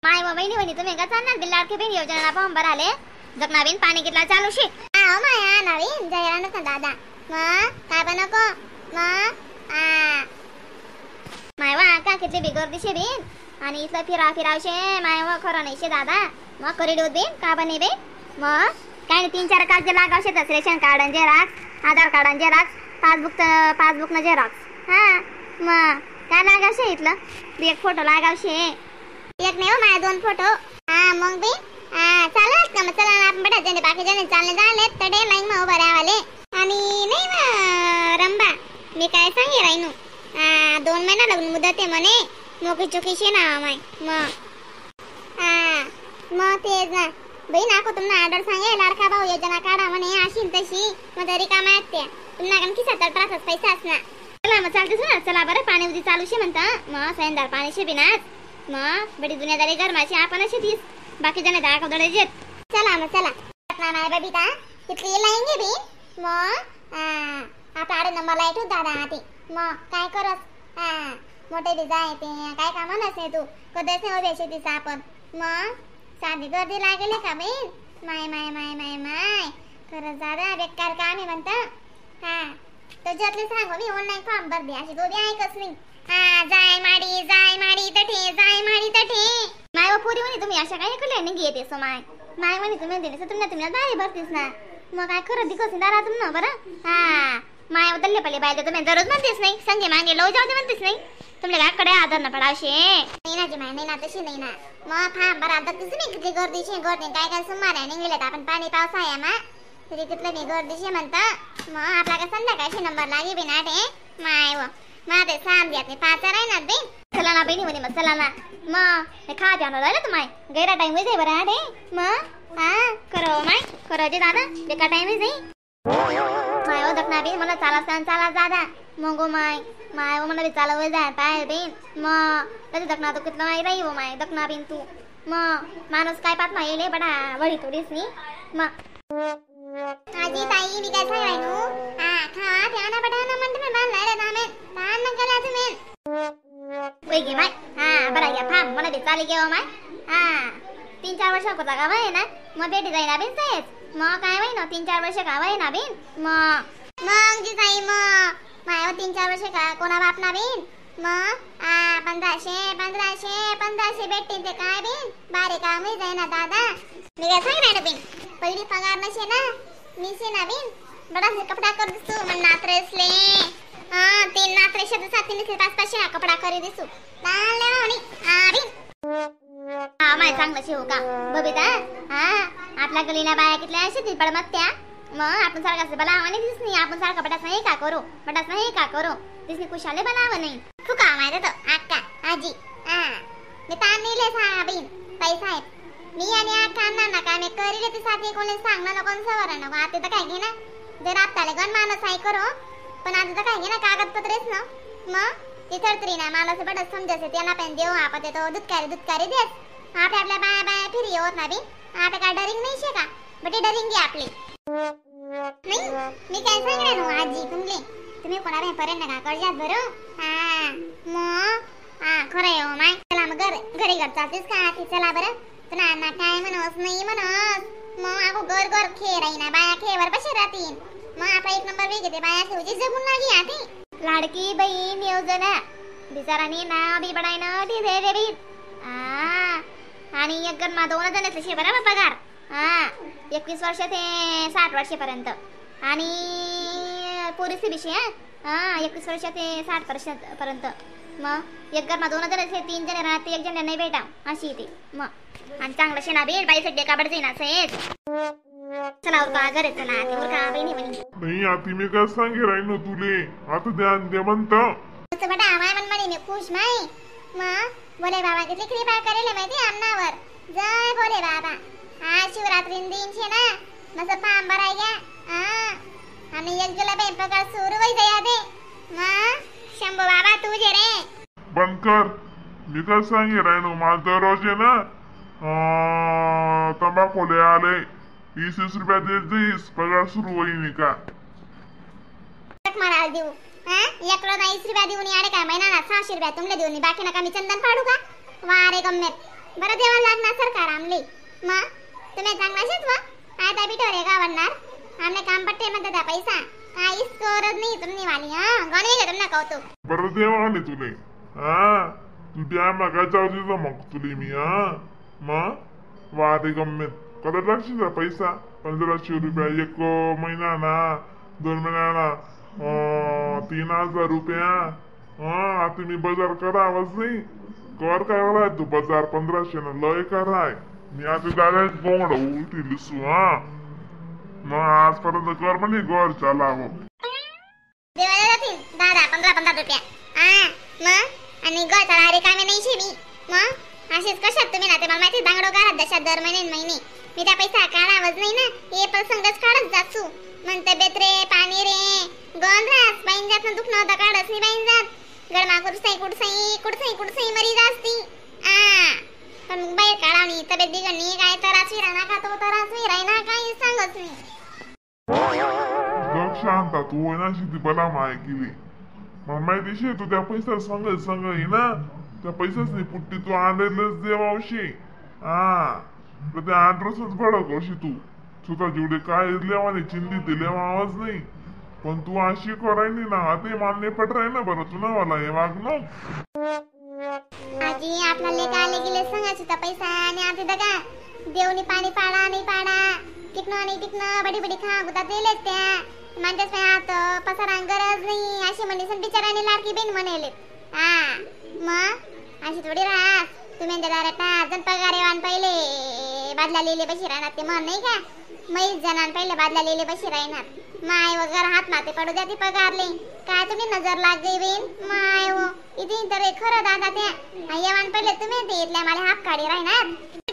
My वहिनी वहिनी तुम्ही का चालणार बिल लाडकी बहीण योजना फॉर्म भराले जगना बिन पाणी कितला चालू शे. हा माया नवीन जयरानच ना दादा मग काय पण नको मग आ माय वा का कितली बी गर्दी शे बिन आणि इथलं फिरा फिरावशे माय वा खरं नाही शे दादा. मग करी देऊ बिन का बने बे. मग काय नाही 3-4 कागद लागावशे तस ration card xerox Aadhaar card xerox passbook passbook न झेरॉक्स. हा मग काय लागावशे इथलं एक फोटो लागावशे. एक नाही हो माझ्या 2 फोटो. हा मग बी हा चालत का मग चला ना आपण बटा जण बाकी जण चालले झाले तडे लाईन मग उभं राहावाले. आणि नाही मग रंबा मी काय सांगे राहिनू हा 2 महिना लागून मुदत आहे म्हणे मोकी चुकीशी ना माय मग. हा मग तेच ना बाई नाको तुम्हाला ऑर्डर सांगे लाडका भाऊ योजना काढा म्हणे अशी तशी मग तरी काम आहेत त्या तुम्हाला कारण खिसा तर त्रासच पैसा असणार. चला मग चालतेच ना चला बरं पाणी उदी चालूशे म्हणता मग सैंदार पाणी शे बिनाच मग बडी दुनियादारी गरमाशी आपण अशी तीस बाकी जण दहा कदळे जेत. चला मग चला ना माय बबिता कितली लाईन बी मग आता आडे नंबर लाईट होता दादा ते मग काय करस. हा मोठे बी जाय ते काय काम नसे तू कधीच नाही उभे शेतीचा आपण मग साधी गर्दी लागेल का बहीण माय माय माय माय माय खरंच दादा बेकार काम आहे म्हणता. हा तुझ्यातले सांगू मी ऑनलाईन फॉर्म भरले अशी तो बी ऐकच नाही. हा जाय माडी जाय माडी तठे जाय माडी तठे. माय व पोरी म्हणे तुम्ही अशा काय ऐकले नाही येते सो my माय म्हणे तुम्ही दिले तुम्ही तुम्ही दारी भरतीस ना मग काय खरं दिकस दारा तुम ना बरं. हा माय उतरले पहिले बाय तुम्ही दररोज म्हणतेस नाही संगे मागे लो जाऊ दे म्हणतेस नाही तुमच्या काय कडे आधार ना पडावशे. नाही ना जी माय नाही ना तशी नाही ना मग फार्म भरा आता तिथं मी किती गर्दीशी गर्दी काय काय सुमार आहे निघले आपण पाणी पावसाळ्या मा तरी तिथलं मी गर्दीशी म्हणता मग आपला काय संध्याकाळशी नंबर लागे बी ना ते माय व मा ते साम द्यात नाही पाच राही ना बी. चला ना बहिणी म्हणे मग चला ना मग खा प्या राहिलं तू माय गैरा टाइम जाई बरं आठे मग. हा खरं माय खरं जे दादा बेकार टाइम जाई माय ओ दखना बी मला चाला सण चाला दादा मग माय माय ओ मला बी चालव जाय पाय बीन मग त्याची दखना तू कितलं माय राही हो माय दखना बीन तू मग माणूस काय पाहत माय येले बडा वडी थोडीच नी मग. आजी ताई मी काय सांगाय नू हा खा प्या ना बडा ना म्हणते मी बांधला रे दामे बांध ना गेला तुम्ही वय गे माय. हा बरं घ्या फाम मला बी चाली गे माय. हा 3-4 वर्ष होता का वय ना मग भेटी जाईना बीन तेच मग काय वय ना 3-4 वर्ष का वय ना बीन मग मग जी ताई मग माय 3-4 वर्ष का कोणा बाप ना बीन मग आ 1500 1500 1500 भेटतील ते काय बीन बारे काम जाईना दादा. मी काय सांग ना बीन पहिली पगार नशे ना मी ना बीन बडा कपडा कर दिसू मग नात्रेसले हा 3 नात्रेशे 7 5-5 ना कपडा करी दिसू लाल आणि हा बीन. हा माय चांगलं शेव का बबिता. हा आपल्या गलीला बाया कितल्या शेती पड मग त्या मग आपण सारखा बलावा नाही दिस नाही आपण सारखा बटाच नाही का करू बटाच नाही का करू दिसनी कुशाले बलावा नाही तू का माहिती तो आक्का आजी हा मी ताण नेले सा बीन पैसा आहे मी आणि आक्का ना काय मी करीले ते साथी कोणी सांगणार नको सवर नको आता तर काय घे ना जर आत्ताले गण माणूस आहे करो पण आता तर काय घे ना कागदपत्रेच ना मग ते थरथरी ना माणूस बडच समजायचं त्यांना पण देऊ आपण ते तो दुधकारी दुधकारी देस आपल्या आपल्या बाया बाया फिरी होत ना बी आपल्या काय डरिंग नाही शे का बटे डरिंग घे आपली नाही. मी काय सांगणार ना आजी तुमले तुम्ही कोणा पर्यंत नका कर्जात बरं. हा मग हा खरं आहे हो माय. चला मग घरी घर चालतेस का ती चला बरं तुला ना काय म्हणस नाही म्हणस मग आगो घर घर खे राही ना बाया खेवर बसे राहतील मग आपला एक नंबर वेगळे ते बाया खेवची जगून लागी आती. लाडकी बहीण योजना बिचारानी ना बी बडाय ना ती दे रे बी आणि एक गरमा 2 जण शे बराबर पगार हा 21 वर्ष ते 60 वर्षेपर्यंत आणि पोरीसी बिशे हा 21 वर्ष ते 60 वर्षापर्यंत मग एक गरमा 2 जण 3 जण राहते 1 जण नाही भेटा अशी ते मग आणि चांगलं शेणा बेल बाई सड्डे काबड जाईना सेच. चला उरका घरे चला ते उरका बहिणी म्हणी नाही आती मी काय सांगे राहिनो तुले आता ध्यान दे म्हणता बटा माय मन म्हणे मी खुश माय मग बोले बाबा किती कृपा करेल माहिती आमनावर जय बोले बाबा. हा शिवरात्री दिन शे ना मस्त फार्म भराय घ्या हा आणि एक जुलै बाई पगार सुरू होई जाय दे मग शंभू बाबा तुझे रे बंद कर. मी काय सांगे राहिनो मला दररोज आहे ना तंबाखू आले 20-20 रुपया देत जाईस पगार सुरू होईल का मला देऊ हा एक रोज 20 रुपया देऊन याडे काय महिना 600 रुपया तुमले देऊन बाकी नका मी चंदन पाडू का वा रे गम्मेत. बरं देवा लागणार सरकार आमले. मग तुम्ही चांगला शेत व आता बिटोरे गावणार आमने काम पट्टे म्हणतात त्या पैसा काहीच करत नाही तुम्ही वाली. हा गणे घे तुमना कौतुक बरं देवा तुले. हा तू द्या मागा जाऊ दिलं मग तुले मी. हा मग वारे गम्मेत कदा लागशील पैसा 1500 रुपया एक महिना ना 2 महिन्याना 3000 रुपया. हा आता मी बाजार करावाच नाही कर काय तू बाजार 1500 ना लय कराय मी आता दादा गोंगड उलटी लिसू. हा मग आजपर्यंत कर म्हणे घर चालावं देवाला जातील 10-10 15-15 रुपया. हा मग आणि घर चाला रिकामे नाही शे मी. मग असेच कशात तुम्ही ना ते मला माहिती दांगडो काढत जशा दर महिने महिने मी त्या पैसा काढावंच नाही ना हे प्रसंगच काढत जासू म्हणते बेत रे पाणी रे गण रास बाईन जात ना दुखणं होता काढच नाही बाईन जात गडमा कुडसाई कुडसाई कुडसाई कुडसाई मरी जास्ती. आ पण मग बाहेर काढावणी तब्येत बिघडणी काय त्रास विरा का तो त्रास विराय ना काही सांगच नाही. गप शांता तू ना ती बला माय केली मग माहिती शे तू त्या पैसा सांग सांग ना त्या पैसाच नाही पुट्टी तू आणलेलंच देवावशी. हा तर त्या ॲड्रेसच भडकवशी तू स्वतः जेवढे काय लेवाने चिंदी ते लेवावंच नाही पण तू अशी करायनी ना ते मान्य पटराय ना बरं तू ना मला हे वागणं. आजी आपला लेका आले गेले सांगायचे तर पैसा आणि आता दगा देवनी पाणी पाडा नाही पाडा टिकणं नाही टिकणं बडी बडी खा गुता दिलेच त्या म्हणतेच आता पसारा गरज नाही अशी म्हणली बिचाराने लाडकी बहीण म्हणेले. हा मग अशी थोडी रास तुम्ही दारात अजून पगार येवान पहिले बादला लिहिले बशी राहणार ते म्हण नाही का मैच जणां पहिले बादला लिहिले बशी राहणार माय वगैरे हात माते पडू द्या ती पगारले काय तुम्ही नजर लाग गई बहीण माय हो इथे तर खरं दादा त्या येवान पहिले तुम्ही ते इथल्या मला हात काढी राहणार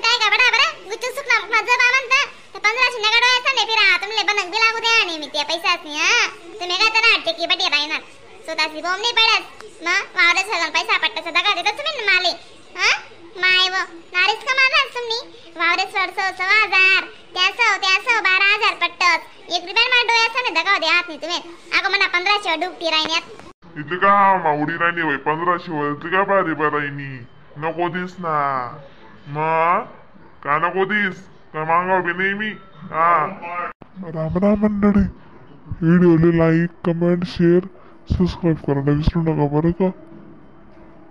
काय का बडा बरं गुच्छ सुकला मुकला जबा म्हणता 1500 नका डोळ्याचा नाही फिरा तुम्हाला बनक बी लागू द्या आणि मी त्या पैसाच नाही. हा तुम्ही काय तर टेकी बटी राहणार स्वतःची बोंब नाही पडत मग वावरे सगळं पैसा पट्टाचा दगा देता तुम्ही माले. हा माय व नारीच का माझा तुम्ही वावरे सर 1,200 त्या सौ त्या सौ 12,000 पट्टच 1 रुपया मला डोळ्याचा नाही दगाव द्या हात नाही तुम्ही अगं म्हणा 1500 डुबटी राहण्यात इथली का मावडी राहिली बाई 1500 इथली का भारी बरायनी नको दिस ना मग का नको दिस का मागाव बी नाही मी. हा राम राम मंडळी व्हिडिओला like comment share subscribe करायला विसरू नका बरं का.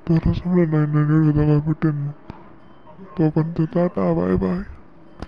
तर असं नवीन नवीन व्हिडिओ बघायला भेटेल मग तोपर्यंत tata bye bye.